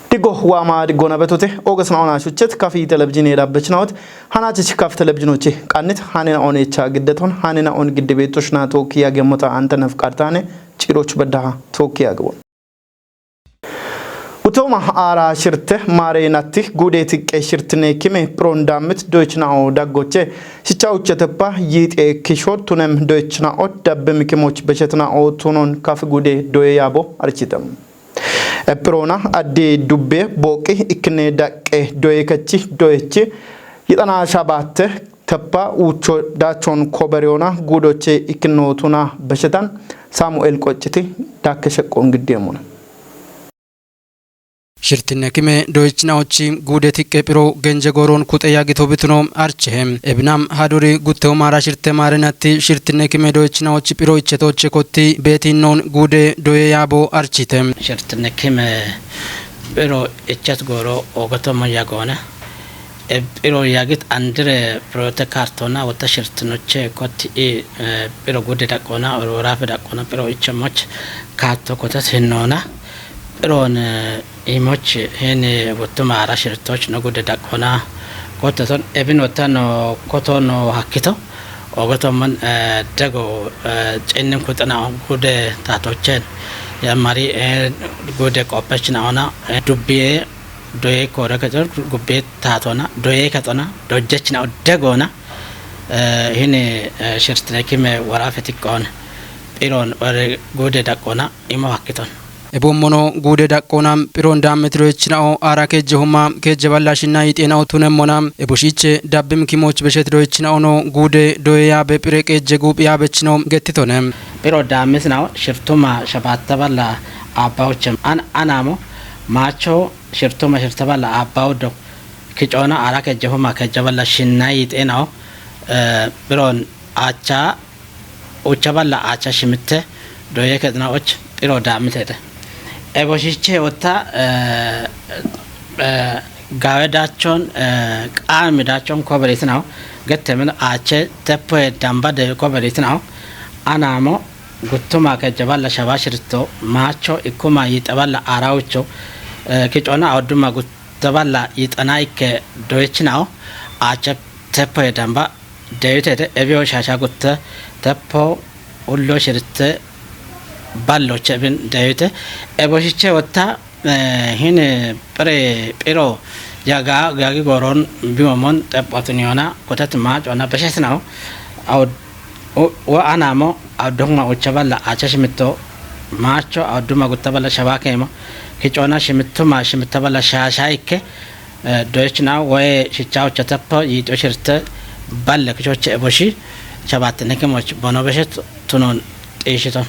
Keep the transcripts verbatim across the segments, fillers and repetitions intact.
Diggo waama diggona betote, Ogasna ona shuchet kafi televizhine dabbechnaot, hanachich kaf televizhinoche, qannit hanena onecha giddeton, hanena on gidde beetoshna tookki yagemmota antanef qartane, ciroch beddaha tookki yagbon. Utoma ara shirte mare natti gude tiqqe shirtine kime piron dammit doychna'o daggoche, shicha ucheteppa yixe kisho tunem doychna'o dabbe mikimoch beshetna'o tunon kafi gude doye yabo architem. Epirona adde dubbe boqi ikkine daqqe doye kachi doyechi yixana shabatte teppa ucho dachon koberiona gudoche ikkino tuna beshetan Samuel Qocciti dakke sheqqon giddemuna. Shirtinne kime doychinaochi gude tiqqe piro genje goron kuxe yagito bituno arche. Ebinam haduri gutte umara shirte marenatti shirtinne kime doychinaochi piro ichetoche kotti beti non gude doye yabo archite. Shirtinne kime piro ichet goro ogoto mo yagona. E piro yagit andire prote kartona wota shirtinoche kotti i, e, piro gude daqona, orafe daqona, piro ichemoch karto kotas hinona. Piron, e, imoch hini wottu mara shirtoch no gude daqona. Kotason ebin wota no koto no hakito. Ogoto man, e, dego, e, cennen kutana gude tatochen. Ya mari, e, gude kopechna ona, e, dubbiye doye kore katon gubbe tatona, doye katona, dojechna degona. E, hini, e, shirtine kime warafe tiqqon. Piron ware gude daqona, imo hakkiton. Ebommono gude daqona piron dammit doychna'o ara kejje huma kejje balla shinna yixena'o tunemmona. Eboshiche dabbim kimoch beshet doychna'o no gude doye yabe pire kejje gub yabechno gettitone. Piro dammisna'o shirtuma shabatta balla abbawchem. An anamo macho shirtuma shirta balla abbawdo. Kicona ara kejje huma kejje balla shinna yixena'o, e, piron acha ucha balla acha shimitte doye ketna och piro dammitete. Eboshiche wota, e, e, gawe dachon, e, qami dachon koberisnao. Gettemen ache teppoe damba de koberisnao. Anamo guttuma kejje balla shaba shirto macho ikkuma yixaballa araucho, e, kicona awduma guttaballa yixana ikke doychnao. Ache teppoe damba deyutete ebio shasha gutte teppo ullo shirte balloche bin deyute. Eboshiche wota, e, hini pire piro yaga yagi goron biwomon teppotin yona kotat mach ona beshetnao. Aw wa anamo awduma ucha balla acha shimito macho awduma gutta balla shaba kemo. Kicona shimituma shimita balla shasha ikke, e, doychna waye shicha ucha teppo yixo shirte balle kichoche eboshi shabatte nekimoch bono beshet tunon xishiton.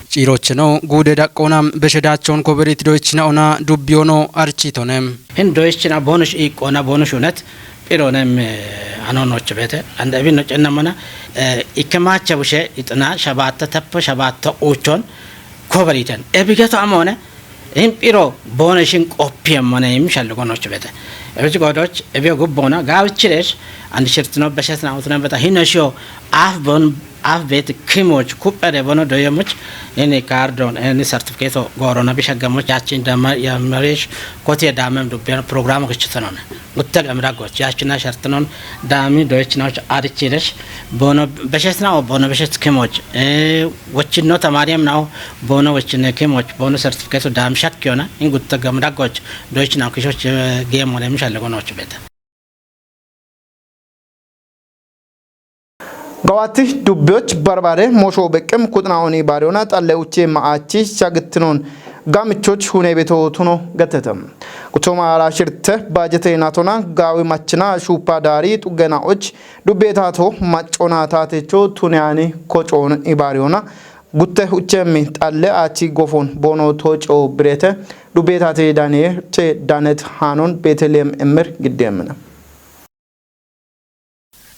Cirocheno gude daqona beshe dachon koberit doychna ona dubbiono architone. Hin doychna bonush iqona bonush unet pironem, e, anonoch bete. Ande ebin no cenna mona, e, ikke macha bushe itna shabatta teppo shabatta uchon koberiten. Ebigeto amone in piro bono shin qoppiye mone im shallugo noch bete. Ebich godoch, ebio gubbona, gawichiresh, and shirtino beshetna utna beta, hino sho, af bon, af bet kimoch, kupere bono doyomuch, eni cardon, eni certificate o gorona bishagamuch, yachin dama, ya marish, kotiye damem dubbiyan program kichitonon. Guttag amragoch, yachina shartnon, dami doychna och, arichiresh, bono beshetna o bono beshet kimoch, e, Wochinno tamariyam na'o bono wochinne kimoch bono certificate dam shak yona in gutta gamdagoch doychna kishoch, e, gem wala mishalle gonoch beta. Gawati dubbiyoch barbare mosho beqqem kuxna oni bariona xalle uche ma'achi shagittinon gamichoch hune beto tuno gattetem. Gutoma ara shirte bajete natona gawi machina shupa dari xuggenaoch dubbetato macona tatecho tuneyani kocoon ibariona. Gutte uchemmi xalle achi gofon bono toco birete dubbetate daniye che danet hanon Betelehem emmer giddemina.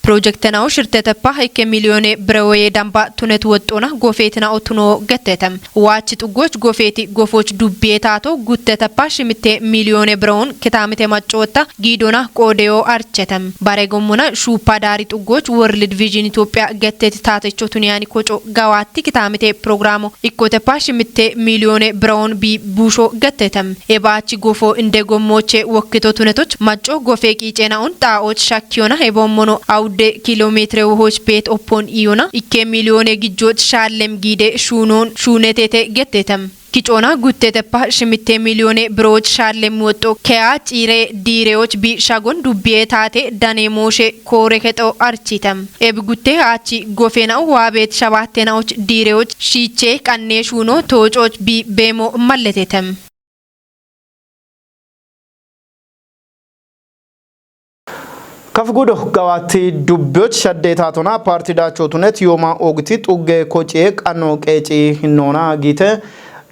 Pirojektenao shirteteppa ikke miliyoone birewoye damba tunet woxxona gofeetinao tuno gettetem. Waachi xuggoch gofeeti gofoch dubbiye taato gutteteppa shimitte miliyoone birewon kitaamite maccootta giidona qoodeyo archetem. Bare gommona shuuppa daari xuggoch World Vision Ethiopia getteti taatecho tuniyani koco gawaatti kitaamite programo ikkoteppa shimitte miliyoone birewon bi buusho gettetem. Ebaachi gofo inde gommooche wokkito tunetoch macco gofe qiicenaon xaa'och shakkiyona eboommono awudde kilomeetire wohoch beet oppon iyona ikke miliyoone gijjoot shaallem giide shuunoon shuunetete gettetem. Kicoona gutteteppa shimitte miliyoone birooch shaallem woxxo keya ciire diireyoch bi shagon dubbiye taate dane mooshe koore kexo architem. Ebi gutte aachi gofena'o waabeet shabaattenaoch diireyoch shiichee qannee shuuno toococh bi beemo malletetem. Kaf gudo gawaatti dubbiyoch shaddeetaatona paarti daacho tunet yooma oogiti xugge kociye qanno qeeci hinnoona giite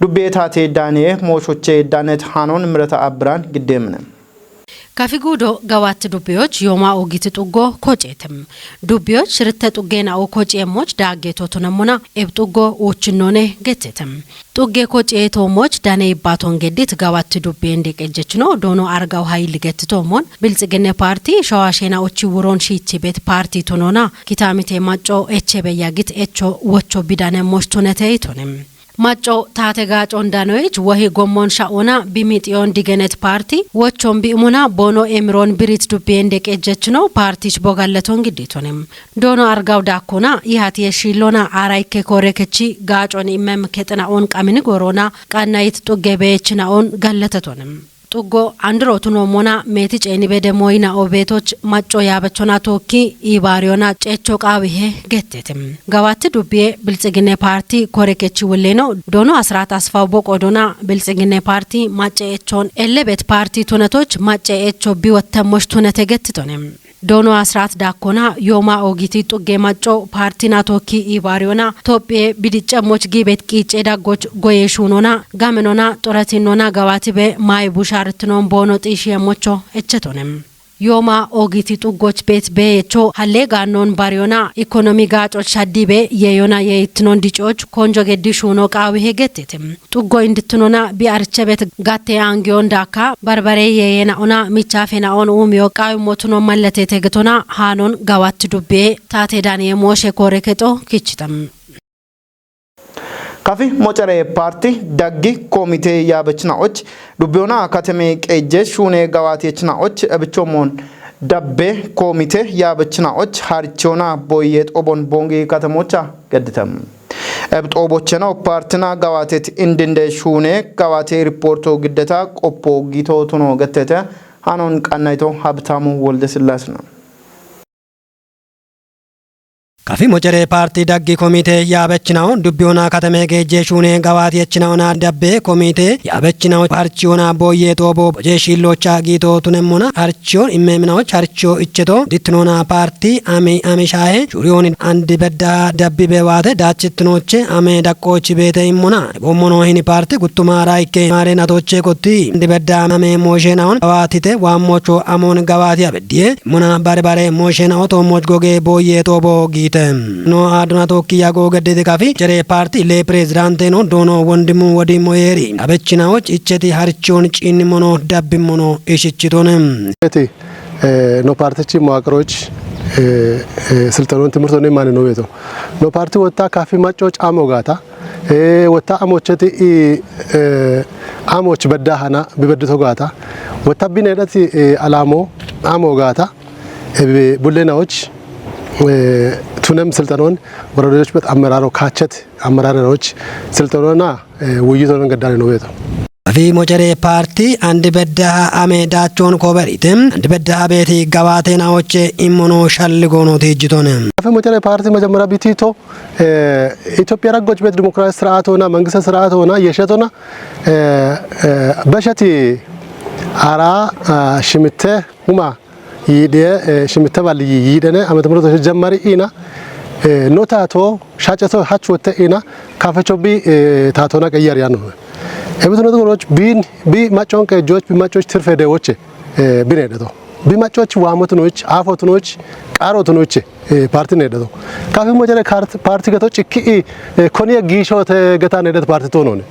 dubbiye taate daaniye mooshoche danet haanon mirata abbiraan giddeemine. Kafi guudo gawaatti dubbiyoch yooma oogiti xuggo koceetem. Dubbiyoch shiritte xuggeena'o kociyeemmoch daaggeeto tunemmona eb xuggo uuchinnoone gettetem. Xugge kociyeetoommoch dane ibbaaton geddit gawaatti dubbiyen deqejjechino doono argaw hayil gettitoommon bilxiginne paarti shawaasheena'ochi wuron shiichibet paarti tunona kitaamite macco echebe yagit echo wocho bidanemmoch tunete itonem. Macco taate gaacon danoyich wohi gommon sha'ona bimixiyon digenet paarti wochon bi'mona boono emiron birit dubbiyen deqejjechino paartich bogalleton gidditonem. Doono argaw daakkona ihatiye shiillona aaraykke koorekechi gaacon immem kexena'on qamini gorona qannayit xugge beechina'on galletetonem. Xuggo andiro tunoommona meeti ceenibe demoyina'o beetoch macco yaabechona tookki ibaariyona ceecho qaawihe gettetem. Gawaatti dubbiye bilxiginne paarti koorekechi wulleeno doono asiraat asfaw boqodona bilxiginne paarti macce echon ellebet paarti tunetoch macce echo biwottemmoch tunete gettitonem. Doono asiraat daakkona yooma oogiti xugge macco paartina tookki ibaariyona Tophiye bidiccemmoch giibet qiicce daggoch goye shuunona gamenona xoretinnona gawaati be maayi bushaaritinon boono xiishiyemmocho echetonem. Yooma oogiti xuggoch beet beeyecho hallee gaannon bariyona ikonomi gaacoch shaddibe yeeyona yeeyittinon dicoch konjo geddi shuuno qaawihe gettetem. Xuggo indittinona bi archebet gatte angiyon daakka barbare yeeyena'ona michaafena'on uumiyo qaawimmotuno mallatete getona haanon gawaatti dubbiye taate daaniye mooshe koore kexo kichitam. Kafi mocere paarti daggi koomite yaabechina'och dubbiyona kateme qeejje shuune gawaatiyechina'och ebichoommoon dabbe koomite yaabechina'och harichiyona boyye xoobon boongi katemocha gedditam. Eb xoobocheno paartina gawaatet indinde shuune gawaate ripoorto giddeta qoppo giito tuno gettete hanon qannayto Habtaamu Wolde Sillaasina. Kafi mocere paarti daggi komite yaabechinawo dubbiyona kateme geejje shuune gawaati yechinawona dabbe komite yaabechinawo harchiyona boyye xoobo boje shiillocha giito tunemmona harchiyon immeminawoch harchiyo icheto dittinona paarti ami ami shaahe shuriyon andi bedda dabbi bewaate daachittinoche ame daqqoochi beete immona. Boommono hini paarti guttumara ikke maare natoche kotti andi bedda ame mooshenawon gawaatite waammocho amon gawaati abeddiye immona bare bare mooshenawo toommoch goge boyye xoobo giite. No aduna tokki yago geddete kafi cere paarti le pirezidaante no doono wondimu wodi moyeeri abechinawoch icheti harchiyon ciinnimmono dabbimmono ishichitone. Eti, eh, no paartichi mawaqirooch, eh, eh, silxanoon timirtoonni maani no beeto. No paarti wotta kafi macco caamo gaata. Eh, wotta amocheti i, eh, amoch bedda hana bibeddito gaata. Wotta bineedhati, eh, alaamo amo gaata. Eh, bi-, bulleenawoch, eh, tunem silxanoon waradoch bet ammeraro kaachet ammerararoch silxanoona, eh, wuyyitoon gaddaani no beeto. Afi mocere paarti andi beddaha ame daachoon kooberite andi beddaha beeti gawaate naoche immono shalli goono tiijjitone. Afi mocere paarti mejemmera bitito, eh, Itophiya raggoch bet dimokiraasi sir'aat hoona, mangiste sir'aat hoona, yeshet hoona, eh, eh, besheti ara, ah, shimitte huma yiidhiye, eh, shimitte balli yi-, yiidhene amete murto jemmari ina, eh, no taato shaceto hach wotte ina kafecho bi, eh, taatona qeyyar yaanno. Ebitu no goroch bin bi maccon qeejjoch bi maccoch tirfe deewoche, eh, bineedheto. Bi maccoch waamotinoch, aafootinoch, qaarootinooche, eh, paarti needhato. Kafi mocere kaart-, paarti gato cikki, eh, koniya giishote gata needhat paarti toonone.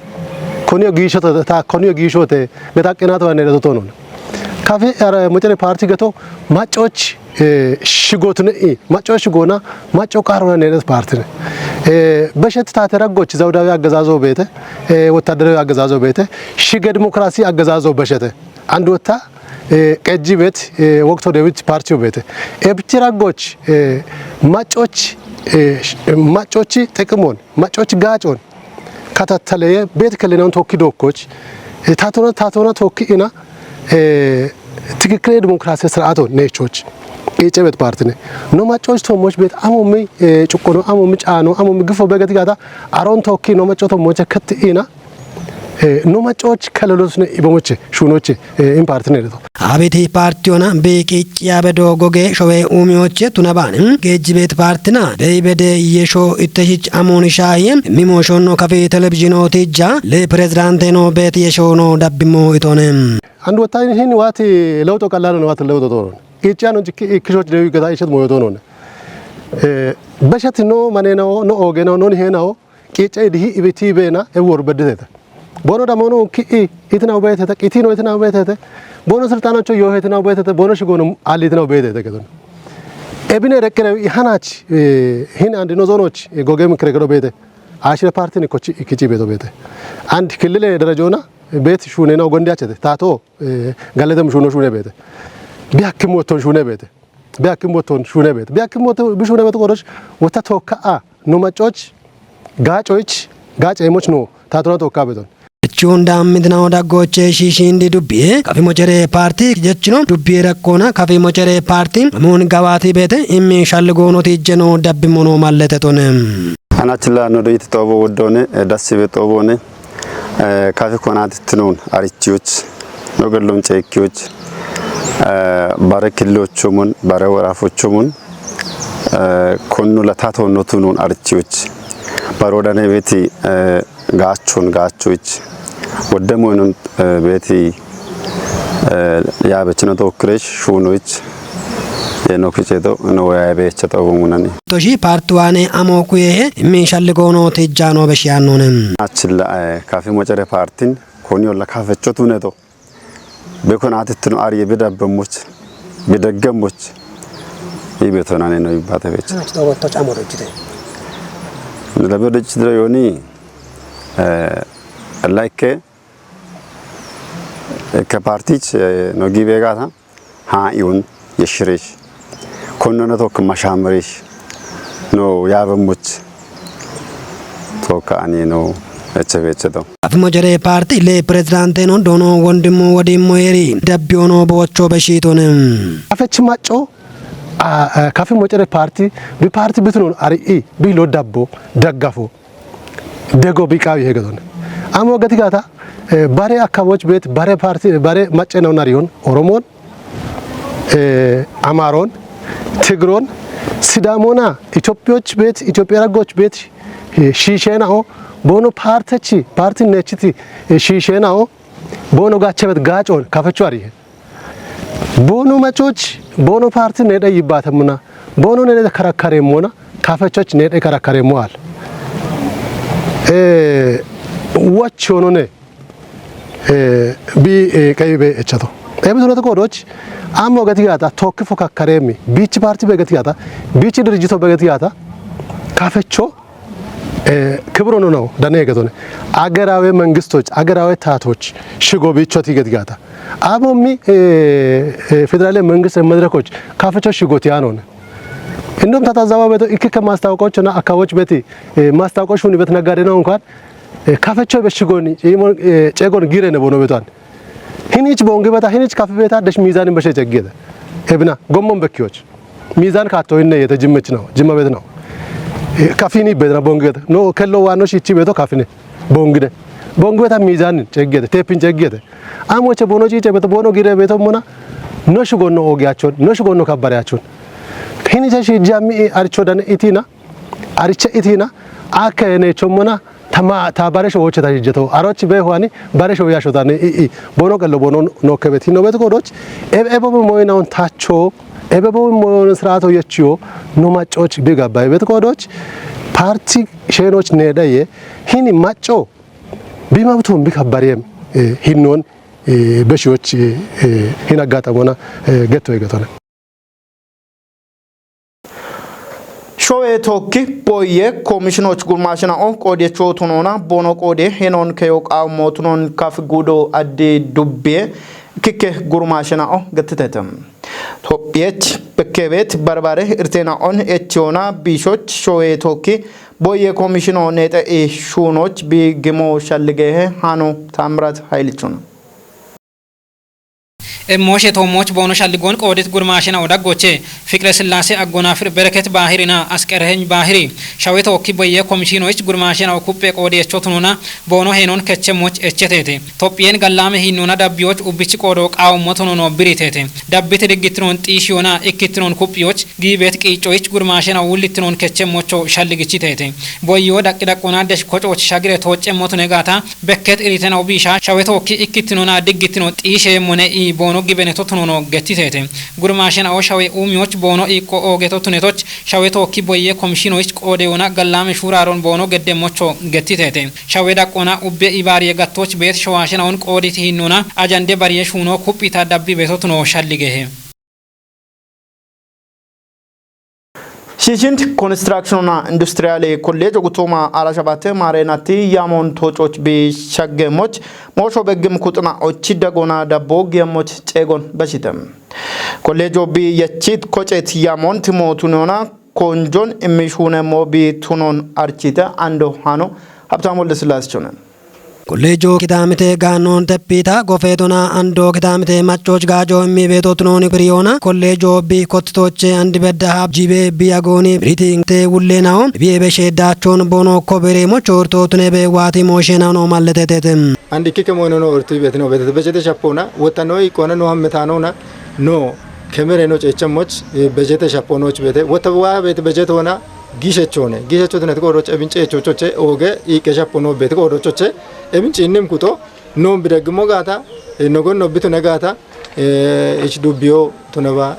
Koniya giishote, ta koniya giishote gata qinato needhato toonone. Kafi ara mocere paarti gato maccoch, eh, shigotine i, maccoch shigona, macco qaarona needhat paartine. Eh, beshet taate raggoch zawdawi aggazazo beete, eh, wotaderowi aggazazo beete, shige dimokiraasi aggazazo beshete. Andu wota eh, qejji bet, eh, wokto dewit partiyo bete. Ebti raggoch, eh, maccoch, eh, sh-, maccochi teqimon, maccochi gaacon, katattaleye bet kellenon tokki dokkoch, eh, tatona, tatona tokki ina, eh, tikikkile dimokiraasi sir'ato neechoch. Qiice bet partine. No maccoch tommoch bet amomi, eh, cuqqono, amomi caano, amomi gifo begeti gata, aron tokki no macco tommoche ketti ina, eh, no maccoch kalelos ne ibomoche, shunoche, eh, in partine deto. Abiti partiyona be qiicciya bedo goge showe umiyoche tunabane. Geejjibet partina be ibede yesho itteshich amoni shaye mimo shonno kafe televizhino tijja le presidente no bet yesho no dabbimo itone. Andu wota hin wati lewto qallalo no wati lewto toron. Qiicciya no jikki ikkishoch dewi gada ishet moyoto none. Eh, beshet no manena o, no ogena o, no nihena o, qiicce idi hi ibiti beena e wor bedetete. Bono da mono ki'i itina ubetete, qitino itina ubetete. Bono sirtanacho yo itina ubetete, bono shigono ali itina ubetete gedon. Ebine rekkere i hanach, eh, hin andi no zonoch, eh, gogem krekero bete. Ashire partini kochi ikichi beto bete. And kilile darajona bet shunena gondiachete. Tato, eh, galetem shuno shune bete. Bi hakkim wotton shune bete. Bi hakkim wotton shune bete. Bi hakkim wotton bi shune bete korosh wota tokka a no maccoch, gaacoch, gaaceemoch no, taatona tokka beton. Chunda midna oda goche shishindi dubbiye, kafi mocere parti jechino dubbiye rakkona, kafi mocere parti mun gawati bete, immi shalligono tijjeno dabbimono mallete tone. Anachilla no doyit tobo woddone, eh, dassibe tobone, eh, kafi konati tinon arichiyoch, no gellom cekiyoch, eh, bare killochomun, bare worafochomun, eh, konnu la tato no tunon arichiyoch. Baroda ne beti, eh, gaachon gaachoch. Wodde moynon, eh, beti, eh, ya bechino to kresh shunoch. Ye no kicheto, no ya becheto bungunani. Toshi part one amo kuye, mi shalligono tijjano beshiyanone. Achilla, eh, kafi mocere partin, koni olla kafecho tuneto. Bekon atittino ariye bidabbemoch, bidaggemoch. Ibetonane no ibate bech. Anach to to chamo rechite. Dabe rechite yoni, eh, like, eh, ke partich, eh, no gibegata, ha iun, yeshirish. Konnono tokk mashamirish. No, yabemuch. Tokka ani no, eche beche do. Afimo jere parti le presidente no dono wondimu wodimmo eri. Dabbiono bocho beshitone. Afech macco, a, a, kafi mocere parti, bi parti bitnon ari i, bi lo dabbo, daggafo. Dego biqawi hegeton. Amo gati gata, eh, bare akkaboch bet, bare parti, bare macce no nariyon, Oromon, eh, Amaron, Tigron, Sidamona, Itophiyoch bet, Itophiya raggoch bet, eh, shishena o, bono partechi, parti nechiti, eh, shishena o, bono gache bet gachon, kafecho arihe. Bono maccoch, bono parti nede yibbatamuna, bono nede karakaremoona, kafechoch nede karakaremoal. Eh, wachonone, eh, bi, eh, kaibe echato. Ebi sunata kodoch, amo gati gata, tokki fokakaremi, bichi parti be gati gata, bichi dirijito be gati gata, kafecho, eh, ክብር ሆኖ ነው። Dane geton. Agerawe መንግስቶች፣ agerawe tatoch, shigo bichoti gati gata. Amomi, eh, eh, federale መንግስት መድረኮች, kafecho shigoti anone. Indom tata zawa beto, ikike mastawoqochona, akkaboch beti, eh, mastawoqoch huni bet nagade no unkan, eh, kafecho be shigoni, eh, cegon gire ne bono betan. Hinich bongi beta, hinich kafi beta, desh mizanin beshe ceggede. Ebina, gommon bekkiyoch. Mizan katto inne yete jimmechi no, jimma bet no. Eh, kafini bedna bongi beta. No, kello wano shichi beto kafine. Bongide. Bongi beta mizanin ceggede, tepin ceggede. Amo che bono chiche beto, bono gire beto mona. No shugonno ogi achon, no shugonno kabbare achon. Hinicha shi jammi aricho dan itina. Aricha itina. Aka ene chomona. Tama ta baresho woche ta jijjeto. Aroch be huani baresho yasho tani i i. Bono gallo bono no kebeti no bet kodoch. Ebe ebo moyna on tacho. Ebe bo moyna srato yechiyo no machoch be gabba bet kodoch. Parti shenoch ne daye. Hini macho. Bima butum bi kabbariem. Hinnon beshiyoch hin aggaxamona getto egetona. Showee tookki boyye komishinoch gurmaashina'o qoodiyachoo tunoona boono qoodiye henoon keyo qaawummoo tunoon kaf guudo addi dubbiye kikke gurmaashina'o gattitete. Tophiyech bekkeebeet barbare irteena'on echiyoona biishoch showee tookki boyye komishinoo neexe'i shuunoch bi gimoo shalligeehe haanu Taamiraat Hayilichun. Emmooshe toommoch boono shalligoon qoodit gurmaashena odaggoche Fiqire Sillaase Aggonaafir Bereket Baahirina Asqereheny Baahiri shawe tookki boyye komishiinoyich gurmaashena okuppe qoodiyecho tununa boono heenoon kechemmoch echeteete. Tophiyeen gallaame hiinnoona dabbiyoch ubbichi qoodo qaawummo tunono biriteete. Dabbite diggittinoon xiishiyoona ikkittinoon kuphiyoch giibeet qiiccoyich gurmaashena wullittinoon kechemmocho shalligichiteete. Boyyo daqqi daqqoona desh kococh shagire tooccemmo tune gaata Bekket iritena ubiisha shawe tookki ikkittinoona diggittino xiisheemmone ii boono gibene totunono gettiteete. Gurmaashena'o shawe uumiyoch boono iiqqo ooge totunetoch shawe tookki boyye komishinoyich qoodeyoona gallaame shuuraaron boono geddemmocho gettiteete. Shawe daqqoona ubbe ibaariye gattoch beet showaashena'on qooditi hinnoona ajande bariye shuuno kuphita dabbi betotuno shalligehe. Shiishinti Konistiraakshinoona Industiriyaale Kolleejo Gutooma Alashabaate Maareenatti yaamoon toococh bi shaggeemmoch moosho beggim kuxina ochi dagoona dabbo geemmoch ceegon beshite. Kolleejo bi yechit koceet yaamoon timootunona koonjoon immishuunemmo bi tunoon archite ando hano Habtaam Wolde Sillaasichone. Kolleejo kitaamite gaannoon teppiita gofeetona andoo kitaamite maccooch gaajo immiibeetootinooni biriyoona kolleejo bi kottitooche andibedda haab jibe bi agooni biritingte wulleenaho biyeebe sheeddaachoon boono kobereemo choortootunebe waati moosheenahono malleteteete. Andi kike moynono ortu ibetino betete bejete shappoona wottano iqqoona no hammetanona no kemereno ceechamoch bejete shapponoch bete wotta waa bete bejete wona Giishechoone giishechotineti qoodhoche ebince echochoche ooge iiqqe shappo noobbeeti qoodhochoche ebin ciinnim kuxo noon bideggimmo gaata nogon nobbi tune gaata ich dubbiyo tuneba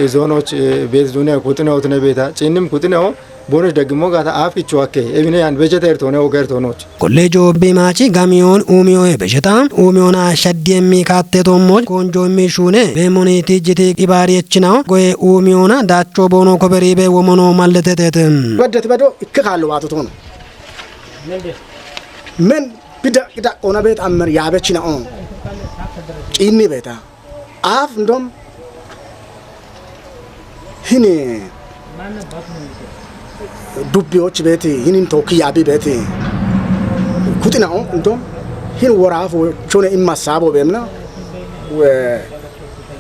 zoonoch beeti zuniya kuxineo tune beeta ciinnim kuxineo boonoch deggimmo gaata aaf kicho akke ebine yan bejete ertoone ooge ertoonoch. Kolleejo biimaachi gamiyoon uumiyoe besheta uumiyoona shaddiemmi kaatteetoommo koonjoimmi shuune beemmoni tijjiti ibaariechinaho goye uumiyoona daacho boono koberiibe womono malleteteete. Baddati bado ikke kaallo baatotono. Men bida ida ona beet ammer yaabechinaono. Ciinni beeta. Aaf ndom hini dubbiyoch beeti hinin tookki yaabi beeti kuxina'o ndom hin woraafo chone imma saabo beemna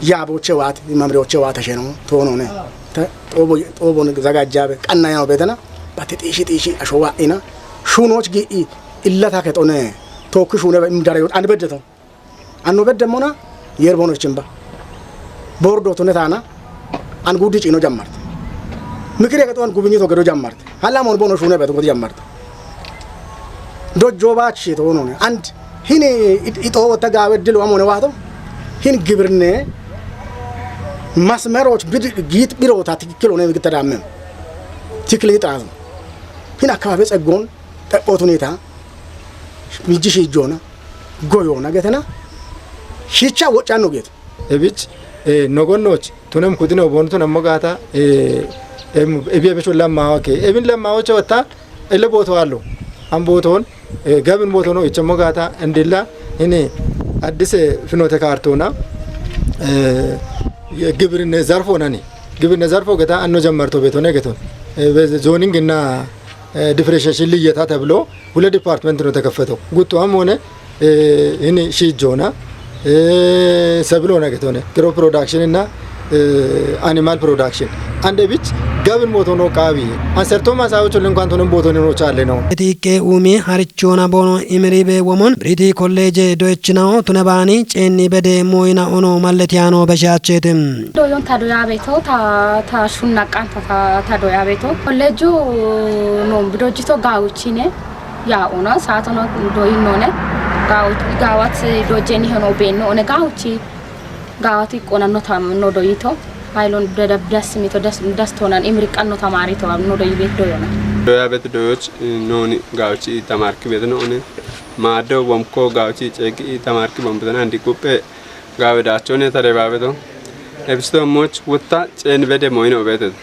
yaaboche waati imamriyoche waata sheno toonone te xoobo xoobon zagajjaabe qanna yawo beetana batti xiishi xiishi asho waa'ina shuunoch gi'i illata kexone tookki shuunebe imdare yot anbeddeto. Anno beddemmona yeer boono ichimba. Bordo tune taana an guddi ciino jammarte. Mikire ke toon gubinyito gedo jammarte. Halla mon boono shuune beto godi jammarte. Dojjo baachi to none and hini ixo wotta gaawe dilo amone waato hin gibirne masmeroch bid giit birota tikkil one gitadamem. Tikkil ixazo. Hin akkababe tseggon xephotunita mijji shiijjoona. Goyoona getena shicha woccanno geeto. Ebich nogonnoch tunem kudine obonu tunemmo gaata ebiye becho lammawa ke ebin lammawoche wata ele booto allo an booton gabin bootono ichemmo gaata indilla ini addise finote kaartoona gibrinne zarfo nani gibrinne zarfo geta anno jammarto beetone geton zooninginna differentiation liyyeta teblo ሁለት ዲፓርትመንት ነው የተከፈተው። ጉቷም ሆነ ይህን ሺጆና ሰብሎ ነገት ሆነ ክሮፕ ፕሮዳክሽን እና አኒማል ፕሮዳክሽን አንድ ብች ገብን ሞቶ ነው ቃቢ አንሰርቶ ማሳዎች ልንኳን ቶንም ቦቶ ኖች አለ ነው። Xiqqee uumie harichoona boono imiriibe womon Biriti Kolleeje doyechinaho tune baani ceenni bede mooyina ono malletiyaano beshaacheete. Doyon ta doya beto ta ta shunna qanta ta ta doya beto. Kolleeju non bidojito gaawuchine. Yaa'una saatono doyinnoone, gaawot-, gaawat dojjenihono beenno one gaawchi gaawat iqqoonannota no doyito, hayilon deda-, das mito, das, das toonan imriqqanno tamaarito no doyi beet doyona. Doya bet doyoch nooni gaawchi tamarki bet noone, maaddo bomko gaawchi ceegi tamarki bombetana andi quppe gaawe daachone tarebaabeto. Ebisto moch wutta ceen bede moyino beetet.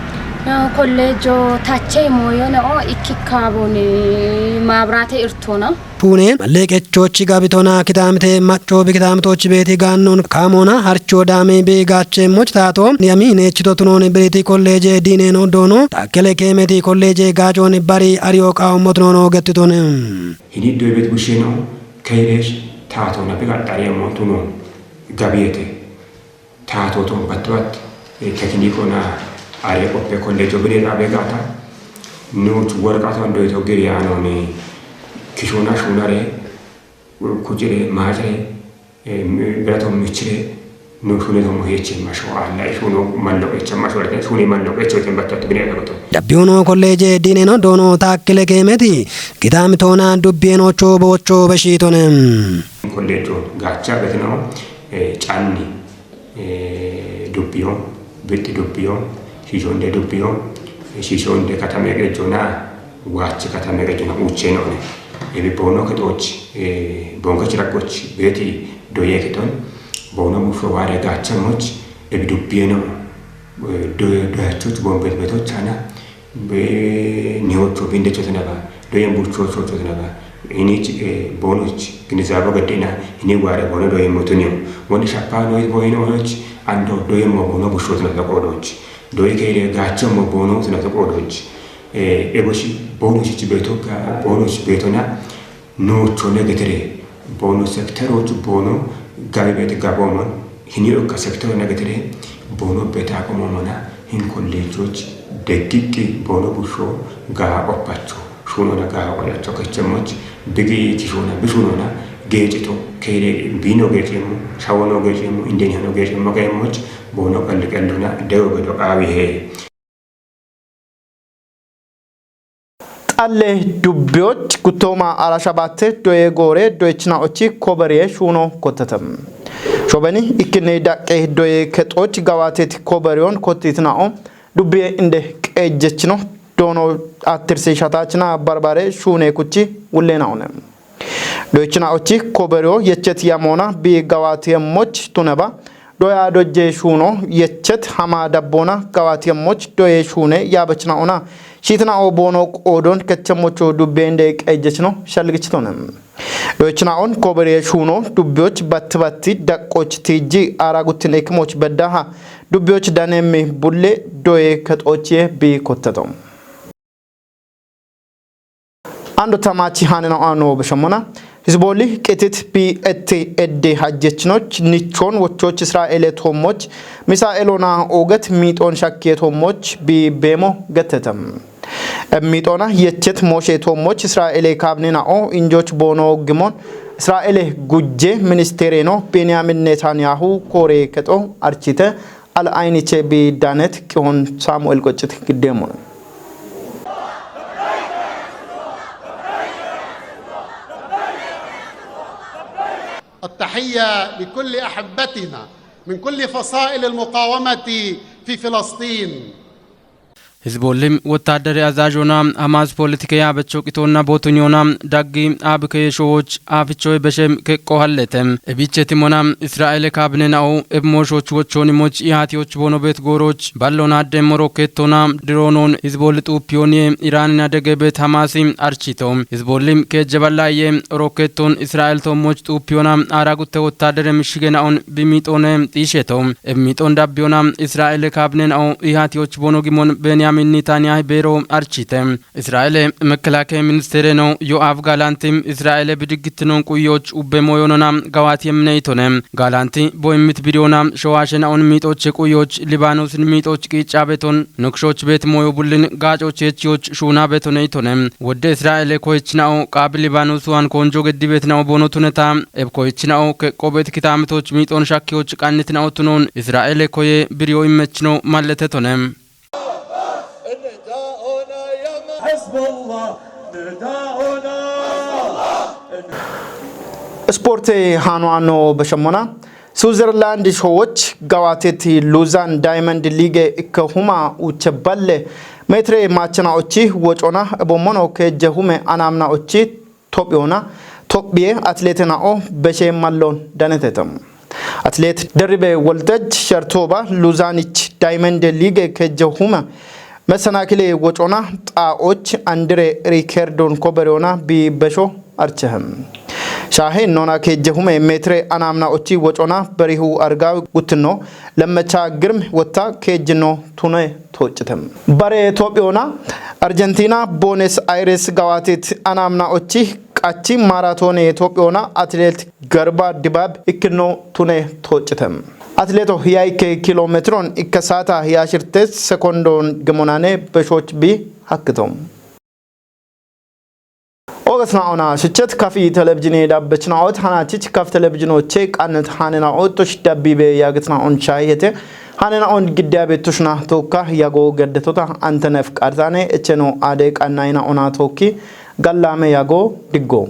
Kolleejo tache moyone o ikkikkaaboni maabraate irtoona. Puune malleeqechochi gabitona kitaamite macco bi kitaamitochi beeti gaannon kaamoona harcho daame bi gaache moch taato yami neechito tunooni biriti kolleeje diineno doono taakkele keemeti kolleeje gaajooni bari ariyo qaawommo tunoono gettitone. Hini doybet busheno kayresh taato nabi gaxxariya mootuno gabiyete. Taatoton battibat, eh, tekiniikona are qoppe kolleejo bine xaabe gaata. Nuuch worqaton doyto giri yaanoni kishona shunare, kucire, maacire, eh, biraton michire, nu shune tomo heche masho alla, shuno mallo echa masho, shune mallo echa ten battat bine xaabe to. Dabbiyono kolleeje diineno doono taakkile keemeti, kitaamitoona dubbiyeenocho boocho beshitone. Kolleejo gaacha betino, eh, canni, eh, dubbiyo, bixxi dubbiyo, shiishonde dubbiyo, shiishonde katame qejjona, waachi katame qejjona uuchenoone. Ebi boono kexooch, eh, boonke chiraggoch beeti doye kexon, boono musho waare gaachemoch, ebi dubbiyeno, eh, do-, doyachoch boonbet betochana, Be-, nihocho, bindecho tinaba, doyen buchocho tinaba. Inich, eh, bonoch, ginizabe gaddena, ini ware bono doyen mutuniyo. Woni shapano boyen onoch, ando doyen mo bono bucho tinaba kodoch. Doye kere gacho mo bono tinaba kodoch. Eh, eboshi bonoch chi beto ka, bonoch betona. Nuucho negetere, boono sekterochu boono gabi beete gaboomon, hiniyo ikka sektero negetere, boono beeta qomoomona, hin kolleejoch deggiqqi boono busho gaa qoppacho, shuunona gaa qoyacho kechemmoch, bigi tishoona bishunona, geecito, keere biino geecemmo, shawono geecemmo, indenihono geecemmo geemmoch, boono qalli qallona, dewo gedo qaawi hee. Xalle dubbiyoch guttooma arasha baatte doye goore doyechinaochi koberiye shuuno kottete. Shobeni ikkinni daqqe doye kexooch gawaateeti koberiyoon kottiitinao dubbiye inde qeejjechino doono attirsi shataachina barbare shuune kuchi wulleenaone. Doyechinaochi koberiyo yechet yamoona bi gawaatiyemmoch tuneba Doya dojje shuuno yechet hama dabboona gawaatiyemmoch doye shuune yaabechinaona. Shiitinao boono qoodon kechemmocho dubbeende qeejjechino shalgichitone. Doyechinaon koberiye shuuno dubbiyoch batti batti daqqoch tiijji aara guttin ekimoch beddaha dubbiyoch danemmi bulle doye kexoochiye bi kotteto. Ando tamachi haneno ano beshomona. Hizboli qitit bi etti edde hajjechinoch nichon wochoch Israele toommoch Misaelona oget miixon shakkiye toommoch bi beemo gettetem. Eb miixona yechet Moshe toommoch Israele kaabinena'o injoch boono gimon Israele gujje ministereno Benyamin Netanyahu koore kexo archite Al ayniche bi danet qihon Samuel qoccit giddeemon. التحية لكل أحبتنا من كل فصائل المقاومة في فلسطين. Hizbolli wottadare azazhona Hamas politike yaabecho qitonna bootonyona daggi aabike yeshowoch aafichoy beshem keqqo hallete. Ebiche timona Israele kaabinena'o ebmooshoch wochonimoch ihaatiyoch boonobet gooroch ballona demmo rokkettona diroonon Hizbolli xuupiyoniye Iranina degebet Hamasi archito. Hizbolli keejje ballaye rokketon Israel toommoch xuupiyona aara gutte wottadare mishigena'on bimiixone xiisheto. Ebmiixon dabbiyona Israele kaabinena'o ihaatiyoch boono gimon Benyamin Netanyahu beero archite. Israele mekelakeya ministereno Yo'av Galanti Israele bidigittinon quyoch ubbe moyonona gawati emmineytone. Galanti bo immit bidiyona showashena'on miixoche quyoch Libaanosin miixoch qiicabeton nokshoch beet moyo bullin gaacoch yechiyoch shuuna betoneytone. Wodde Israele koyechina'o qaabi Libaanosuwan konjo geddibetina'o boonotuneta eb koyechina'o keqqobet kitaamitoch miixon shakkiyoch qannitina'o tunon Israele koye biriyo immechino malletetone. حزب الله نداؤنا. Ispoortii haanoo aanoo bashannanaa. Switzerland showoch gawaateetti Luzan Diamond League ikka huma uche balle meetire maachana ochi wocona ebommono keejje hume anaamna ochi Tophiyoona Tophiye atleete na'o beshe malloon danetete. Atleet Derribe Woltej Shartooba Luzanich Diamond League keejje huma mesanakile wocona xaa'och andire rikerdon koberiyoona bi besho archehem. Shaahe nona keejje hume meetire anaamna ochi wocona berihu argawi guttinno lemmecha girm wotta keejjino tune tooccitem. Bare Tophiyoona Argentina Buenos Aires gawaateet anaamna ochi qachi maaraatoone Tophiyoona atleet Garba Dibaab ikkinno tune tooccitem. Atleeto hiyaikke kilometron ikka saata hiyashirte sekondon gemonane beshoch bi hakkitom. Ogasna ona shichet kafi televizhine dabbechna ot hanachich kaf televizhinoche qannet hanena otosh dabbibe yagetna on shayete hanena on giddabe tushna tokka yago geddetota antenef qartane echeno ade qannayna ona tokki gallame yago diggo.